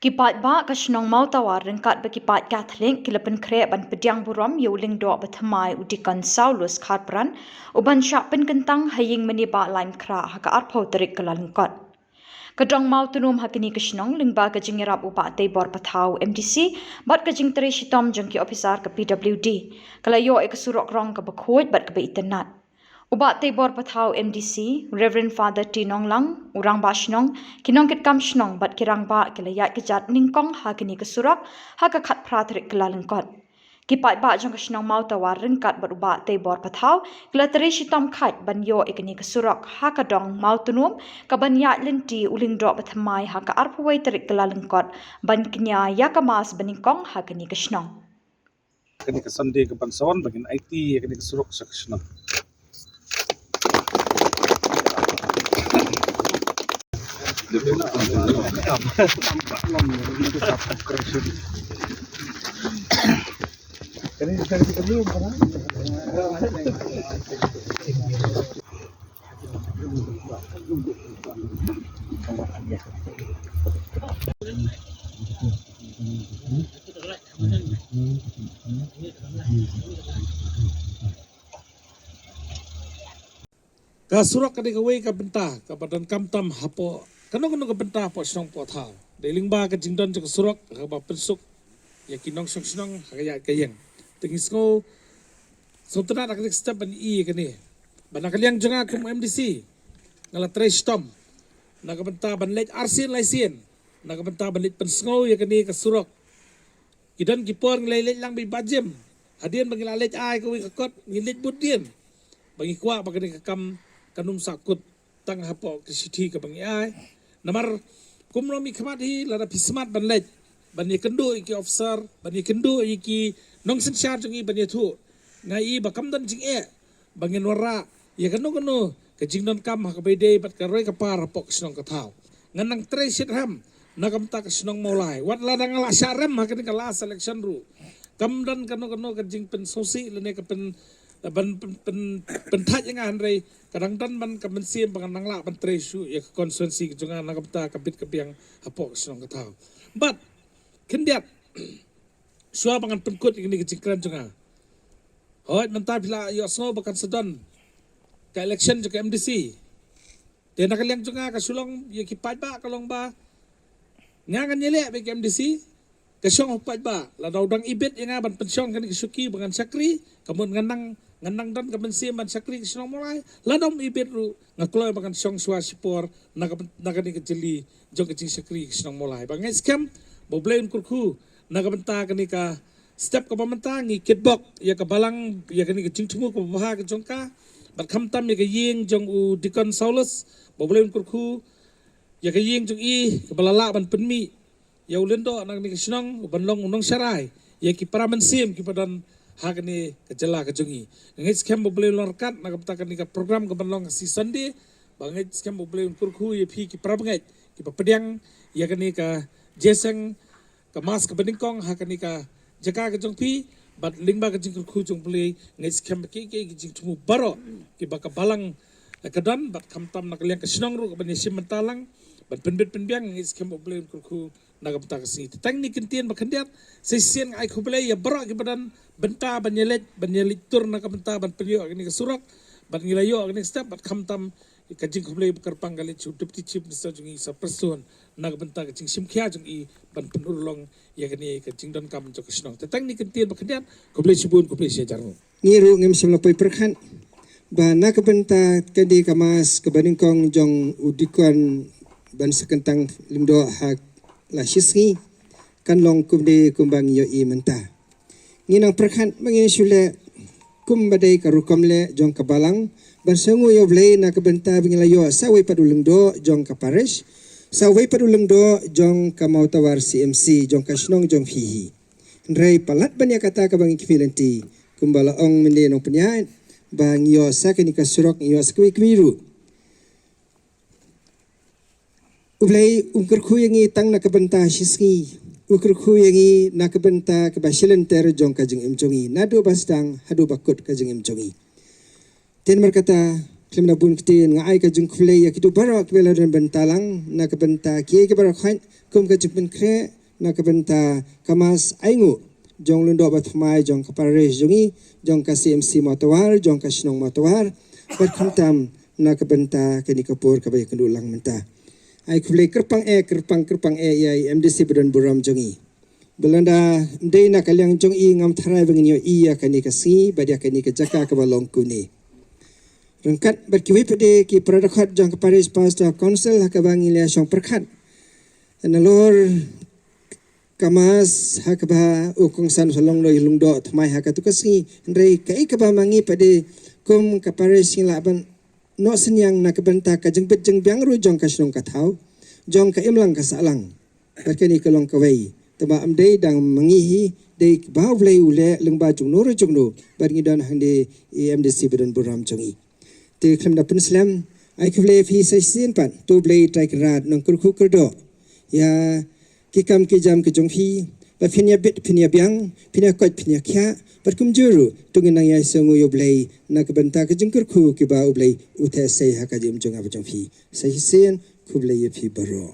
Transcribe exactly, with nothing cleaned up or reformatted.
Ki paidbah ka shnong Mawtawar ryngkat bad ki paid Katholik ki la pynkhreh ban pdiang burom ïa u lyngdoh bathymmai u Deacon Saulus Kharpran, u ban shah pynkyntang ha ïing mane Bah Laitkhrah ha ka arphew tarik Kyllalyngkot. Ka dong Mawtnum ha kane ka shnong lyngba ka jingïarap u Bah Teibor Pathaw, M D C, bad ka jingtrei shitom jong ki ophisar ka P W D, ka la ïoh ïa ka surok rong kaba khuid bad kaba itynnad. U Bah Teibor Pathaw, M D C, Reverend Father T Nonglang, u rangbah shnong, ki nongkitkam shnong bad ki rangbah ki la ïaid kjat nyngkong ha kane ka surok ha ka khatphra tarik Kyllalyngkot. Ki paidbah jong ka shnong Mawtawar ryngkat bad u Bah Teibor Pathaw ki la trei shitom khait ban ïoh ïa kane ka surok ha ka dong Mawtnum, ka ban ïaid lynti u lyngdoh bathymmai ha ka arphew wei tarik Kyllalyngkot, ban kñia ïa ka mass banyngkong ha kane ka shnong. Kane ka Sunday ka ban sa wan ba ngin aiti ïa kane ka surok sha ka shnong. Ka surok ka dei kawei ka bynta kaba donkam tam hapoh kano kano ka bynta hapoh shnong hapoh thaw. Dei lyngba ka jingdon jong ka surok kaba pynsuk ïa ki nongshong shnong ha ka ïaid ka ïeng. Te ngi sngew sngewtynnat ha ka step ban ïohi ïa kane. Ba na ka liang jong nga kum M D C nga la trei shitom na ka bynta ban leit arsien laisien na ka bynta ban leit pynsngew ïa kane ka surok. Ki don ki por ngi la leit lang bad i Bah Jim. Hadien ba ngi la leit ai kawei ka kot ngi leit bud dien. Ba ngi kwah ba kane ka kam kan ym sah kut tang hapoh ka shithi kaba ngi ai. Namar kumno mi khmat hi lada phi smat ban leit ban ïakynduh ïa ki officer ban ïakynduh ïa ki nongsynshar jong ngi ban ïathuh. Nga i ba kam don jingeh ba ngin wanrah ïa kano kano ka jingdonkam ha kaba ïadei bad ka roi ka par hapoh ka shnong ka thaw. Ngan nang trei shitrhem na ka bynta ka shnong Mawlai. Wat lada nga la shah rem ha kane ka last election ruh kam don kano kano ka jingpynsngewsih lane ka pyn ban pyn pyn pynthait ïa nga hynrei ka dang don ban ka mynsiem ba ngan nang lah ban trei shuh ïa ka constituency ka jong nga na ka bynta ka bit ka biang hapoh ka shnong ka thaw. Bad khyndiat shuwa ba ngan pynkut ïa kane ka jingkren jong nga. Hooid mynta phi la ïohsngew ba kan sa don ka election jong ka M D C. Te na ka liang jong nga ka shu long ïa ki paidbah ka long ba nga ngan ïaleh bad ka M D C ka shong ha u paidbah lada u dang ibit ïa nga ban pynshong kane ka shuki ba ngan shakri ka mut ngan nang ngan nang don ka mynsiem ban shakri ka shnong Mawlai lada um ibit ruh nga kloi ba ngan shong shuwa shipor na ka na kane ka jylli jong ka jingshakri ka shnong Mawlai ba ngi skhem ba U Blei un kyrkhu na ka bynta kane ka step kaba mynta ngi kitbok ïa ka balang ïa kane ka jingthmu kaba bha ka jong ka bad khamtam ïa ka ïing jong u Deacon Saulus ba U Blei un kyrkhu ïa ka ïing jong i kaba la lah ban pynmih ïa u lyngdoh na kane ka shnong u ban long u nongsharai ïa ki para mynsiem kiba don ha kane ka jylla ka jong i. Nga ngeit skhem ba U Blei un long ryngkat na ka bynta kane ka program ka ban long ha shi Sunday ba nga ngeit skhem ba U Blei un kyrkhu ïa phi ki para bangeit kiba pdiang ïa kane ka jeseng ka mass kaba nyngkong ha kane ka jaka ka jong phi bad lyngba ka jingkyrkhu jong U Blei nga ngeit skhem ba ki ki ki jingthmu baroh kiba ka balang ka don bad khamtam na ka liang ka shnong ruh ka ban ïashim bynta lang ban pynbit pynbiang nga ngeit skhem ba U Blei un kyrkhu na ka bynta ka sngi. Te tang kine ki kyntien ba khyndiat sa shisien nga ai khublei ïa baroh kiba don bynta ban ïaleit ban ïaleit tur na ka bynta ban pynïoh kane ka surok bad ngi la ïoh kane ka step bad khamtam ka jingkhublei ba kyrpang ka leit sha u Deputy Chief Minister jong ngi Sir Prestone na ka bynta ka jingshim khia jong i ban pynurlong ïa kane ka jingdonkam jong ka shnong. Te tang kine ki kyntien ba khyndiat khublei shibun khublei shihajar nguh. Ngi ruh ngim shym la poi pyrkhat ba na ka bynta kane ka mass kaba nyngkong jong u Deacon ban sa kyntang lyngdoh ha la shisngi kan long kumne kumba ngi ïohi mynta. Ngi nang pyrkhat ba ngin shu leh kumba dei ka rukom leh jong ka balang ban sngewnguh ïa U Blei na ka bynta ba ngi la ïoh sa wei pat u lyngdoh jong ka parish sa wei pat u lyngdoh jong ka Mawtawar C M C jong ka shnong jong phi hi. Hynrei palat ban ïa kata kaba ngi khmih lynti kumba la ong mynne nongpynïaid ba ngi ïoh sa kane ka surok ngi ïoh sa kawei kawei ruh. U Blei um kyrkhu ïa ngi tang na ka bynta shisngi u kyrkhu ïa ngi na ka bynta kaba shilynter jong ka jingim jong ngi naduh ba sdang haduh ba kut ka jingim jong ngi. Te namar kata Khlem da bun ktien, nga ai ka jingkhublei ïa kito baroh kiba la don bynta lang na ka bynta kiei kiei baroh khoit kum ka jingpynkhreh na ka bynta ka Mass Ainguh jong u Lyngdoh Bathymmai jong ka parish jong i, jong ka C M C Mawtawar, jong ka shnong Mawtawar, bad khamtam na ka bynta kane ka por kaba ïakynduh lang mynta. Ai khublei kyrpang eh, kyrpang kyrpang eh ïa i M D C ba don burom jong i. Ba lada ym dei na ka liang jong i ngam tharai ba ngin ïohi ïa kane ka sngi bad ïa kane ka jaka kaba long kumne. Ryngkat bad kiwei pat de ki para dkhot jong ka Parish Pastor Council ha kaba ngi la shong pyrkhat nalor ka Mass ha kaba u kongsan u sa long noh ïa u Lyngdoh Thymmai ha katu ka sngi. Hynrei kaei kaba ma ngi pat de kum ka parish ngi lah ban noh synñiang na ka bynta ka jingbit jingbiang ruh jong ka shnong ka thaw, jong ka imlang ka sahlang. Bad kane ka long kawei, tangba ym dei dang ma ngi hi, dei ba U Blei u leh lyngba jongno ruh jongno, bad ngi don hangne i M D C ba don burom jong i. Te khlem da pynslem, ai khublei ïa phi sa shisien pat, to U Blei Trai Kynrad un kyrkhu kyrdoh ïa ki kam ki jam ki jong phi, ba phin ïa bit phin ïa biang, phin ïa koit phin ïa khiah, bad kumjuh ruh to ngin nang ïa sngewnguh ïa U Blei na ka bynta ka jingkyrkhu kiba U Blei u theh sei ha ka jingim jong nga bad jong phi. Sa shisien, khublei ïa phi baroh.